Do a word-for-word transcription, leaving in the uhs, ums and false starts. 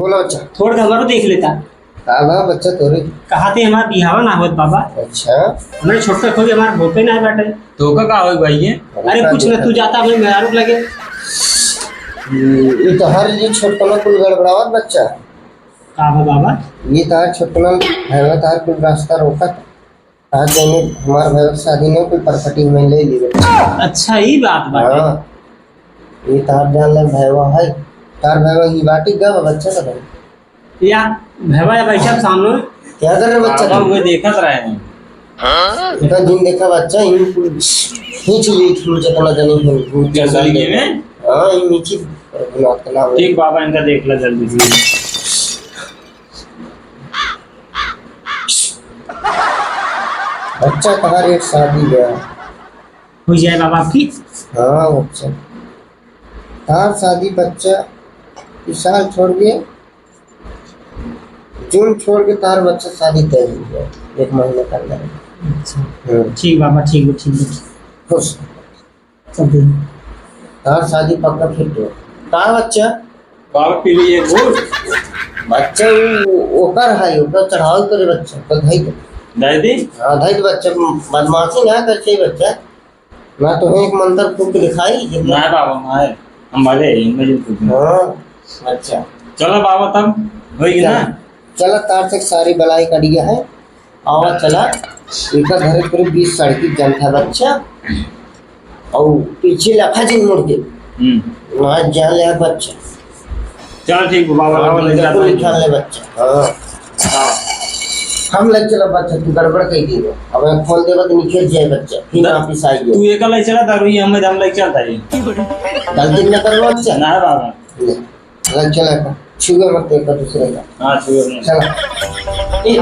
बोला बच्चा। थोड़ के हमरो देख लेता। का बा बच्चा तोरे? कहा थे हमार बिहावा ना होत बाबा। अच्छा। हमरे छोटका खोज हमार होते ना बाटे। तो का, का होई भाई ये? अरे का कुछ ना, देखा? तू जाता हमें मेहरारू लगे। ये, ये तो हर ये छोटकना कुल गड़बड़ावत बच्चा। का बा बाबा? ये तार छोटकना है, तार कुल रास्ता रोकत। आज जौने हमार भैया के शादी न कोई प्रॉपर्टी में ले ली। अच्छा, ई बात बाटे। हाँ, ये तार जान ले भैया है, तार भैया ही बाटी गा बच्चा का भाई। या भैया या बैठा सामने। क्या कर रहे बच्चा बाबा, तुम? वो देखत रहे हैं। इतना दिन देखा बच्चा, इन कुल खींच ली थी, मुझे इतना जनी है, भूत जैसा जैसा लगे देखा। में? हाँ, ये नीचे पर गुनाह का नाम है। ठीक बाबा, इनका देख ला जल्दी से। बच्चा तहार एक शादी बा। हो जाए बाबा आपकी। हाँ बच्चा, तहार शादी बच्चा इस साल छोड़ के, जून छोड़ के तहार बच्चा शादी तय हो गया, एक महीना का अंदर। अच्छा। हम्म। ठीक बाबा, ठीक बा, ठीक बा। खुश। सब दिन। हाँ, शादी पक्का फिट हो। का बच्चा? बाबा पी लिए गुड़। बच्चा वो ओकर है, ओकर चढ़ावल करे बच्चा, ओकर धई दे। धई दे? हाँ, धई दे बच्चा, बदमाशी ना कर चाहिए बच्चा। ना तो एक मंत्र फूक के दिखाई, ये ना बाबा, ना है। हम भले ही, हम भले ही फूक। हाँ, बच्चा। चलो बाबा, तब होई ना? चल। चला, तार से सारी बलाई कट गया है। आवा चला, इनका घरे पूरे बीस सड़की जनता बच्चा, और पीछे लखा जिन मुड़ के। हम्म। वहाँ जान ले बच्चा। चल ठीक बा, बाबा, हाँ, बाबा, ले जाता बिल्कुल है। जान ले बच्चा। हाँ। हाँ। हम ले चला बच्चा, तू गड़बड़ कह दी। अब मैं खोल देबा तो निकल जाए बच्चा, फिर द-, वापिस आई गया। तू एक ले चला, दारू ही हम, हम ले चलता है। गलती न करो बच्चा। ना बाबा। ले। अरे चला का, छुए मत एक दूसरे का। हाँ, छुए मत। चला। ए,